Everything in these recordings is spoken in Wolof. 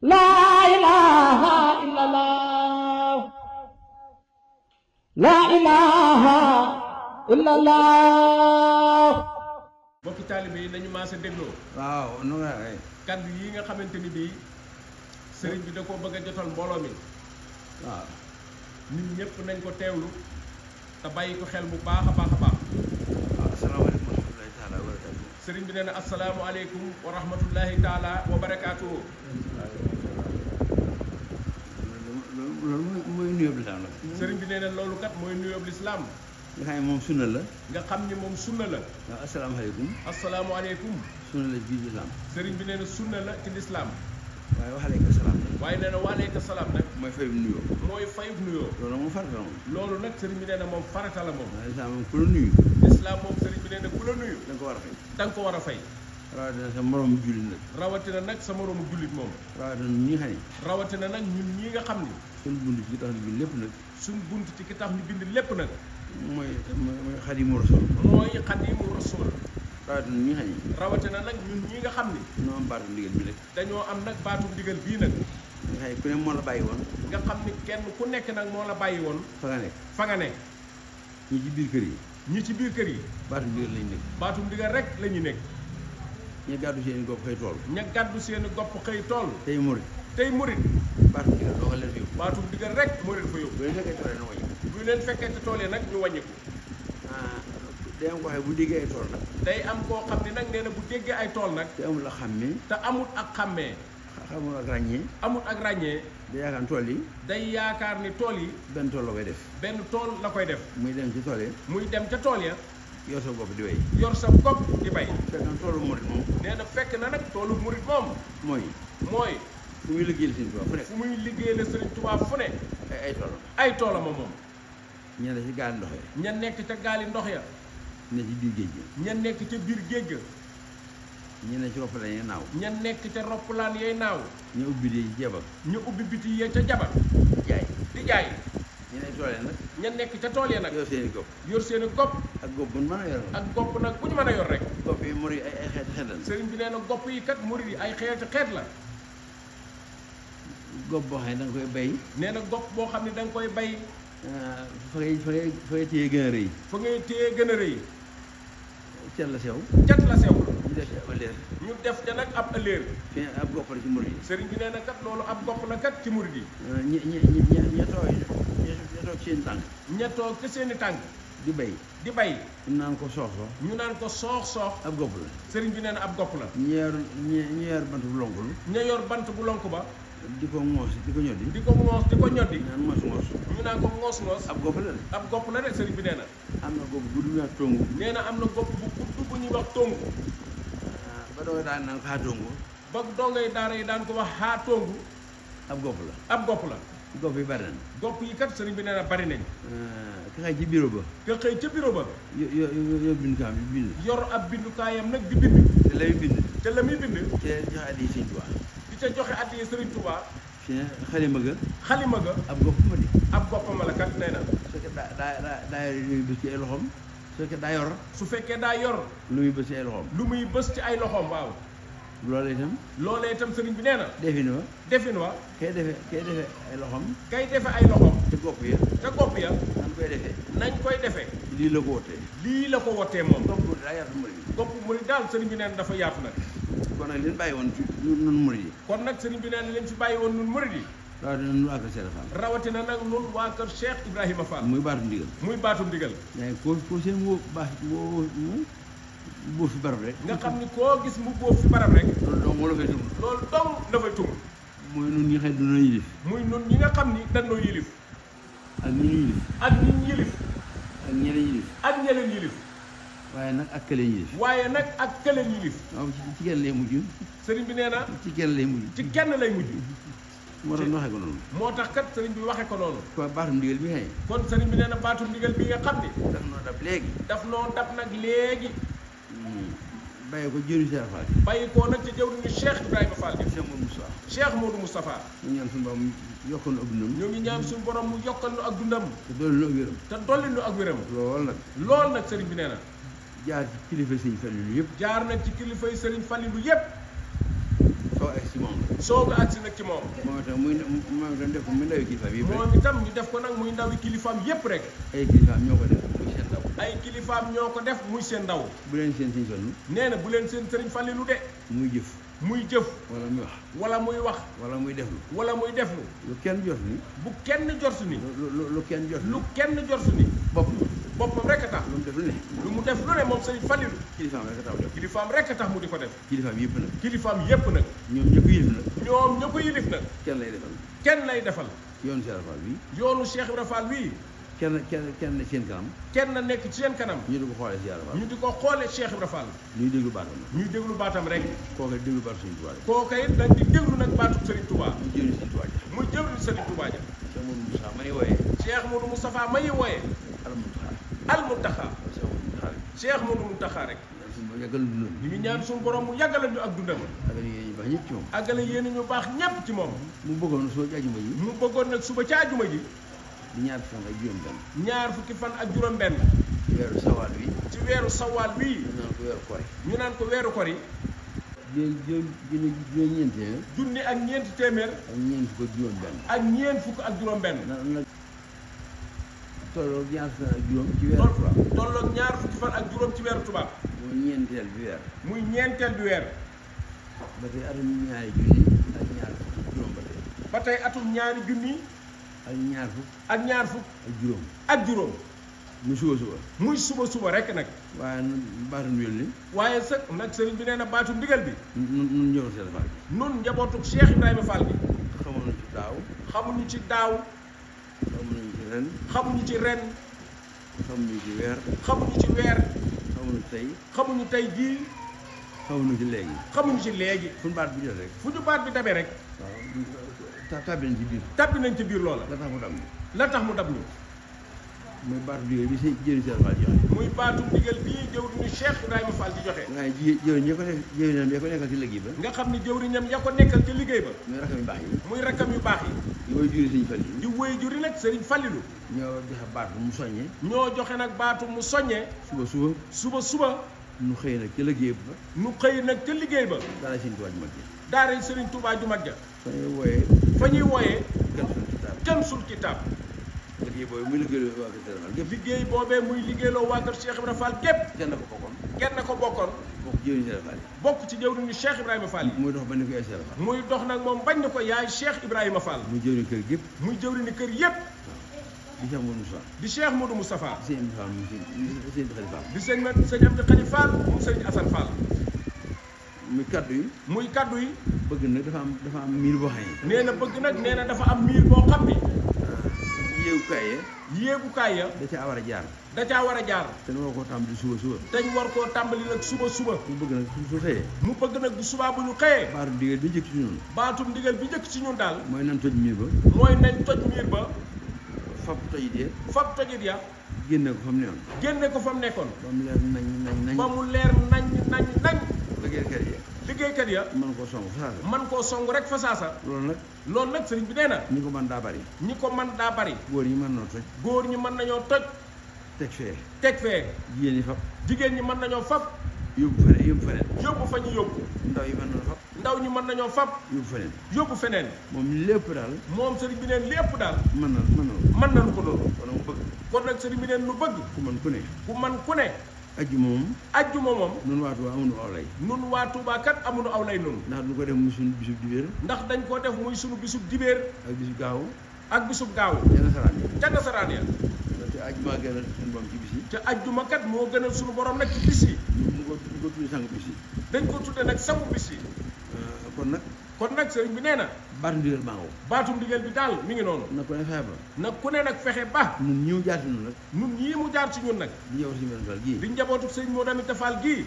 La ilaha illallah. La ilaha illallah. bokki taalibe yi nañu maase dégloo. waaw nu nga ay kaddu yi nga xamante ni bii sëriñ bi da koo bëgg a jotal mbooloo mi. waaw nit ñëpp nañ ko teewlu te bàyyi ko xel bu baax a baax a baax. waaw asalaamaaleykum wa rahmatulahi taala wa barakaatu. sëriñ bi nee na asalaamualeykum wa rahmatullahi taala wa barakaatu. loolu mooy nuyoo bi lislaam la. sëriñ bi nee na loolu kat mooy nuyoob lislaam nga xam ne moom sunna la. nga xam ni moom sunna la. waaw asalaamaaleykum. asalaamualeykum. sunna la bii lislaam. sëriñ bi nee na sunna la ci lislaam waaye waxaleyka salaam. waaye nee na waaleyka salaam nag mooy fayum nuyoo. mooy fayub nuyoo. loolu moom farata la moom. loolu nag sëriñ bi nee na moom farata la moom. waaw lislaam moom ku la nuyu. lislaam moom sëriñ bi nee na ku la nuyu da nga ko war a fay. da nga ko war a fay. rawatina sa moromu jullit nag. rawatina nag sa moroomu jullit moom. rawatina ñi nga xam ne. rawatina nag ñun ñi nga xam ni suñu bunt ci tax bi lépp nag. suñ bunt ci ki tax ñu bind lépp nag mooy xadimu rasul. mooy xadimu rasul. rawatina ñi nga xam ne. rawatina nag ñun ñi nga xam ni ñoo am baatu ndigal bi rek. dañoo am nag baatu ndigal bii nag nga xam ne ku ne moo la bàyyi woon. nga xam ni kenn ku nekk nag moo la bàyyi woon fa nga nekk. fa nga nekk. ñi ci biir kër yi. ñi ci biir kër yi baatu ndigal lañ nekk. baatu ndigal rek la ñu nekk. ñi gàddu seen i gopp xëy tool. ña gàddu seeni gopp xëy tool tey murit. tey murit baatu ndigal doo ko leen fi yóbbu. baatu ndigal rek moo leen fa yóbbu. bu leen fekkee tool yi na wàññi. bu leen fekkee te tool yi nag ñu wàññiku. day am ko waxee bu déggee ay tool nag. day am koo xam ni nag nee na bu déggee ay tool nag te amul a xàmmee. te amut ak xàmmee xamul ak ràññee. amut ak ràññee day yaakaar tool yi. day yaakaar ni tool yi benn tool la koy def. benn tool la koy def muy dem ci tool yi. muy dem ca tool ya yor sa bopp di wéy. yor sa gopp di bay. fekk na toolu murit moom. nee na fekk na nag toolu murit moom mooy. mooy fu muy liggéeyal seen tool fu nekk. fu muy liggéeyal Sëriñ Tuubaa fu ne ay toolam. ay toolam moom. ñenn ci gaal ndox yi. ña nekk ca gaali ndox ya ne ci biir géej gi. ña nekk ca biir géej ga ñenn ci roppale yi naaw. ña nekk ca roppalaan yay naaw ñu ubbi di jeebal. ñu ubbi biti ya ca jabar jaay. di jaay. ñeneen tool yi nag. ña nekk ca tool ya nag yor seen i gopp. yor seeni gopp ak gopp bu mën a yor. ak gopp nag bu ñu mën a yor rek. gopp yi murit ay xeeti xeet lañ. sëriñ bi nee na gopp yi kat murit yi ay xeeti xeet la. gopp boo xam ne da nga koy bay. nee na gopp boo xam ne da nga koy bay fa ngay téye gën a rëy. fa ngay téye gën a rëy. cet la sew. cat la sew ñu def ci ab ëllëg. ñu def ca nag ab ëlléer. fi ab gopp la ci murit yi. sëriñ bi nee na kat loolu ab gopp la kat ci murit yi. ña toog seen tànk ña toog ci seeni tànk di bay. di bay ñu naan ko soox soox. ñu naan ko soox soox. ab gopp la. sëriñ bi nee na ab gopp la. ñi yor bant bu lonkul. ña yor bant bu lonk ba di ko ŋoos di ko ñoddi. di ko ngoos di ko ñoddi naan ŋoos ŋoos. ñu naan ko ngoos ngoos. ab gopp la de. ab gopp la de sëriñ bi nee na. am na gopp bu dul wax tongu. nee na am na gopp bu gudd bu ñuy wax tongu. ba doog daan naan ko xaa tongu. ba dongay daara yi daan ko wax xaa tongu. ab gopp la. ab gopp la. gopp yi bari nañ. gopp yi kat sëriñ bi nee na bari nañ. ki xëy ci bureau ba. nga xëy ca bureau ba yo bindukaam bi bind. yor ab bindukaayam nag di bind. te lay bind. te la muy bind ci leen joxe addi Sëñ Tuubaa. di ca joxe addiya sëriñ Tuubaa. fi ne xalima ga. xalima ga ab gopp ma di. ab goppama la kat nee na. su fekkee daa yor lu muy bës ci ay loxoom. su fekkee daa yor su fekkee daa yor lu muy bës ci ay loxoom. lu muy bës ci ay loxoom waaw. loolu itam. loolee itam sëriñ bi nee na. defin wa. defin wa kay defe ay loxoom. kay defe ay loxoom. te gopp ya. te gopp ya nan koy defee. nañ koy defee. lii la ko wotee. lii la ko wottee moom. gopp daa yaatu murid yi. gopp murid daal sëriñ bi nee na dafa yaatu nag. kon nag leen bàyyi woon ci nun murid yi. kon nag sëriñ bi nee na leen fi bàyyi woon nun murid yi. rawatina nu ak Seex Faal. rawatina nag nun waa kër Cheikh Ibrahima Fall. muy baatu ndigal. muy baatu ndigal. yaa ngi ko seen woo baax woo boo fi barab rek. nga xam ni koo gis mu bóof fi barab rek. loolu dong moo la fay tum. loolu dong dafay tum. mooy nun ñi xëy duna yilif. muy nun ñi nga xam ni dañoo yilif. ak ñi ñu yilif. ak ñi ñu yilif. ak ñeneen yilif. ak ñeneen yilif. waaye nag ak kële yilif. waaye nag ak këleen yilif. waaw ci kenn lay mujj. sëriñ bi nee na ci kenn lay mujj. ci kenn lay mujj. moo tax ñu waxee ko noonu. moo tax kat sëriñ bi waxee ko noonu. quoi baatu ndigal bi xëy. kon sëriñ bi nee na baatu ndigal bi nga xam ni. daf noo dab léegi. daf noo dab nag léegi. bàyyi ko jëriñ Seex Faal. bàyyi koo nag ci jëwriñu Cheikh Ibrahima Fall bi. Cheikh Modou Moustapha. Cheikh Modou Moustapha. ñu ñaan suñu borom yokkal nu ak dundam. ñoo ngi ñaan suñu borom mu yokkal nu ak dundam. te dolli nu ak wéram. te dolli nu ak wéram. lool nag. lool nag sëriñ bi nee na. jaar ci kilifa sëñ Fallilu yëpp. jaar nag ci kilifay sëriñ Fallilu yépp. soo egg si moom la. soog a agsi nag ci moom. moom itam def ko muy ndawi kilifaam yëpp rek. moom itam ñu def ko nag muy ndawi kilifaam yépp rek. ay kilifaam ñoo ko def muy seen ndaw. ay kilifaam ñoo ko def muy seen ndaw. bu leen seen Sëriñ Fallu. nee na bu leen seen sëriñ Fallilu de. muy jëf. muy jëf. wala muy wax. wala muy wax. wala muy deflu. wala muy deflu. lu kenn jot ni. bu kenn jortu ni. lu kenn jot ni. lu kenn jortu ni. boppam rek a tax. lu mu def lu ne. lu mu def lu ne moom sëriñ Fallilu. kilifaam rek a tax def. kilifaam rek a tax mu di ko def. kilifaam yëpp nag. kilifaam yépp nag. ñoom ñëpp yilif nag. ñoom ña ko yilif nag. kenn lay defal. kenn lay defal. yoonu Cheikh Ibra Fall bi. yoonu Cheikh Ibra Fall wii. kenn ne seen kanam. kenn nekk ci seen kanam. ñu di ko xoolee Cheikh Ibra Fall. ñu di ko xoolee Cheikh Ibra Fall. ñuy déglu baatam nag. ñuy déglu baatam rek. kooka déglu baatu Sëriñ Tuubaa rek. kooka it dañ di déglu nag baatu Serigne Touba. mu jëriñ Sëriñ Tuubaa ja. muy jëwriñ Serigne Touba ja. Cheikh Modou Moussa may wooyee. Cheikh Modou Moustapha may wooyee. Al Muntaxa. Cheikh Modou Mountakha rek. yàggal dundam. ñu ngi ñaan suñu borom mu yàggalal ñu ak dundam. àggale yéen ñu baax ñëpp ci moom. àggale yéen ñu baax ñépp ci moom. mu bëggoon soo ci àjjuma ji. mu bëggoon nag suba ci àjjuma ji. di ñaar fan ak juróom benn. ñaar fukki fan ak juróom benn. ci weeru sawaal wi. ci weeru sawaal wii. ñu naan ko weeru kori. ñu naan ko weeru kori. junni ak ñeenti téeméer. ak ñeent fukk ak juróom benn. ak ñeent fukk ak juróom benn. tolloog ñaar fukki fan ak juróom ci weeru tubaab. tolloog ñaar fukki fan ak juróom ci weeru tubaab. muy ñeenteel bi weer. muy ñeenteel bi weer. ba tey atum ñaari junni ak ñaar fukk ak juróom ba tey. ba tey atum ñaari junni. ak ñaar fukk. ak ñaar fukk. ak juróom. ak juróom. muy suba. muy suba rek nag. waaye nag baatu ndigal li. waaye sax nag sëriñ bi nee na baatu ndigal bi. nun njabootu Cheikh Fall bi. nun njabootu Cheikh Ibrahima Fall bi. xamuñu ci daaw. xamuñu ci daaw. xamuñu ci ren. xamuñu ci ren. xamuñu ci weer. xamuñu ci weer. xamuñu tey. xamuñu tey jii. xamuñu ci léegi. xamuñu ci léegi. fu ñu baat bi jot rek. fu ñu baat bi dabee rek. waaw tàbbi nañ ci biir. tàbbi nañ ci biir loola. la tax mu dab ñu. la tax mu dab ñu. muy baatu ndigal bi si jëriñ Cheikh Fall joxe. muy baatu ndigal bii jëwriñu Cheikh Ibrahima Fall di joxe. waaye jëriñam ya ko nekkal ci liggéey ba. nga xam ni jëwriñam ya ko nekkal ci liggéey ba. muy rakkam yu baax yi. muy rakkam yu baax yi. di woy juri Sëriñ Fallilu. di woy juri nag Sëriñ Fallilu. ñoo joxe baat bu mu soññee. ñoo joxe nag baatu mu soññee. suba. nu xëy nag ca liggéey ba. nu xëy nag ca liggéey ba. daara Sëriñ Tuubaa ju mag ja. daara Sëriñ Tuubaa ju mag ja. fa ñuy wooyee. Kansul Kitaab. liggéey boobu muy liggéeyloo waa kër Cheikh Ibra Fall gépp. liggéey boobee muy liggéeyloo waa kër Cheikh Ibra Fall gépp. kenn ko bokkoon. bokk jëwriñu Cheikh Ibra Fall. bokk ci jëwriñu Cheikh Ibrahima Fall. muy dox ba ni ko yaay Cheikh Ibra Fall. muy dox nag moom bañ na ko yaay Cheikh Ibrahima Fall. muy jëwriñu kër gépp. muy jëwriñu kër yépp. di Cheikh Modou Moustapha. di Cheikh Modou Moustapha. di sëñ Fall mu sëñ Xalifa Fall. di sëñ Amdi Xali Fall mu sëñ Assane Fall. muy kaddu yi. bëgg nag dafa am miir boo xam ne. nee na bëgg nag nee na dafa am miir boo xam ni. yéegukaay ya. da caa war a jaar. te ñu war koo tàmbali suba. te ñu war koo tàmbali nag suba. mu bëgg nag su xëyee. mu bëgg nag bu subaa bu ñu xëyee. baatum ndigal bi njëkk ci ñun. daal. mooy nañ toj miir ba. fab tojit ya. génne ko fa mu nekkoon. ba mu leer nañ. liggéeykat ya. man koo song rek fa saasa. loolu nag sëriñ bi nee na. ñi ko mën daa bari. góor ñi mën nañoo toj. teg fee. jigéen ñi mën nañoo fab. yóbbu fa ñu yóbbu. ndaw ñi mën nañoo fab. yóbbu feneen. moom sëriñ bi neen lépp daal. mën nañu ko loolu. kon nag sëriñ bi neen lu bëgg. ku man ku ne. ajjuma moom. nun waa Touba amuñu aw lay. nun waa Touba kat amuñu aw lay noonu. ndax du ko def muy sunu bisub dibéer. ndax dañ koo def muy sunu bisub dibéer. ak bisub gaaw. ca nasaraan ya. te ajjuma gënal suñu borom ci bis yi. te ajjuma kat moo gënal suñu borom nag ci bis yi. ñu ko tudde sangu bis yi. dañ ko tudde nag sangu bis yi. kon nag sëriñ bi nee na. baatu ndigal bi daal mi ngi noonu. na ku ne fexe ba. na ku ne nag fexe ba. ñun ñii mu jaar ci ñun nag. ñun ñii mu jaar ci ñun nag. di njabootu sëñ Modou Aminta Fall gii.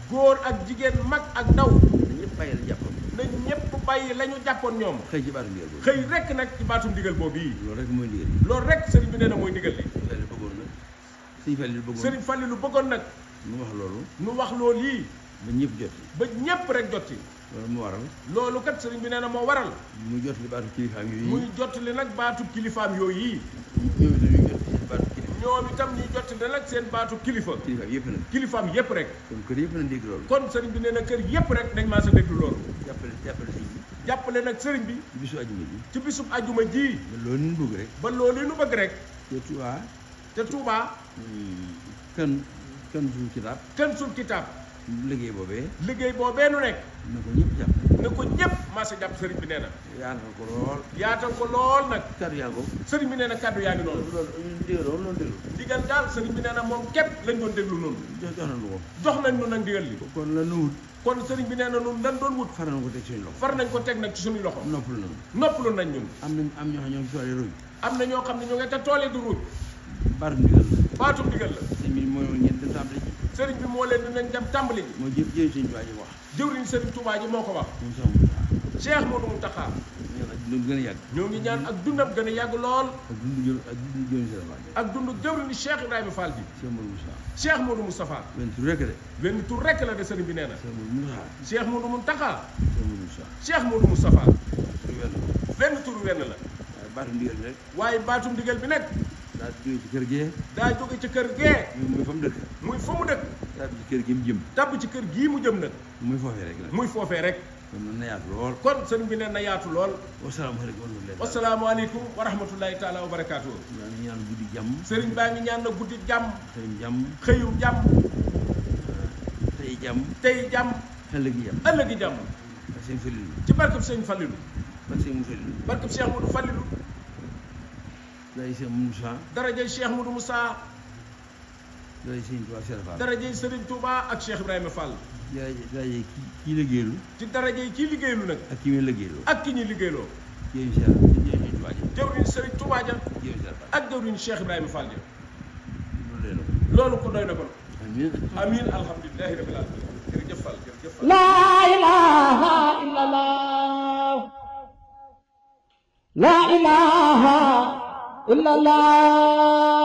góor ak jigéen mag ak ndaw. na ñëpp bàyyi la ñu jàppoon ñoom. xëy rek nag ci baatu ndigal boobu yi. loolu rek sëriñ bi nee na mooy ndigal li. sëriñ Fallilu bëggoon nag. nu wax loolu yii. ba ñëpp rek jot ci. loolu kat sëriñ bi nee na moo waral. muy jottali baatu kilifaam yooyu. muy jottali nag baatu kilifaam yooyu. ñoom itam ñuy jottali nag seen baatu kilifa. kilifaam yëpp nag. kilifaam yëpp rek. kon kër yëpp na dégg loolu. kon sëriñ bi nee na kër yëpp rek dañ maa sa déglu loolu. jàppale nag sëriñ bi ci bisub ajuma ji ba loolu nu bëgg rek te Touba kan sul kitaab liggéey boobee nu nekk na ko ñëpp maa sa jàpp sëriñ bi nee na yaatal ko lool nag kaddu yaa ngi sëriñ bi nee na kaddu yaa ngi noonu digal daal sëriñ bi nee na moom képp lañ doon déglu noonu jox nañ nu nag ndigal li kon sëriñ bi nee na nun lan doon wut far nañ ko teg suñu loxo far nañ ko teg nag ci suñuy loxo noppalu nañ ñun am na ñoo xam ne ñoo ngi te toole du ruuj baatum ndigal la sëriñ bi moo leen dinañ dem tàmbali ji moo jëriñ sëriñ Tuubaa ji wax jëwriñ sëriñ Tuubaa ji moo ko wax Cheikh Modou Mountakha ñoo ngi ñaan ak dundam gën a yàgg lool ak dund jëwriñ Cheikh Ibrahima Fall bi Cheikh Modou Moustapha benn tur rek la de sëriñ bi nee na Cheikh Modou Mountakha Cheikh Modou Moustapha benn tur wenn la waaye baatum ndigal bi nag daa jóge ci kër gee jóge ci kër gee muy fa mu dëkk tàbb ci kër gi mu jëm tàbb ci kër gii mu jëm nag muy foofee rek kon na yaatu lool kon sëriñ bi nee na yaatu lool wasalaamaaleykum wa rahmatullahi taala wa barakaatu maa ngi ñaan guddi jàmm sëriñ baa ngi ñaan na guddi jàmm xëyu jàmm tey jàmm ëllëgi jàmm ci barkeb sëñ Fallilu barkeb Cheikh Modou Fallilu darajay Cheikh Modou Moussa darajay Serigne Touba ak Cheikh Ibrahima Fall darajay kii liggéeylu ci darajay kii liggéeylu nag ak ki muy liggéeyloo ak ki ñuy liggéeyloo jëwriñ Serigne Touba ja ak jëwriñ Cheikh Ibrahima Fall ja loolu ko doy na ko amiin alhamdulillahi rabbil alamin jërëjëf Fall jërëjëf Fall la ilaha illallah la ilaha illallah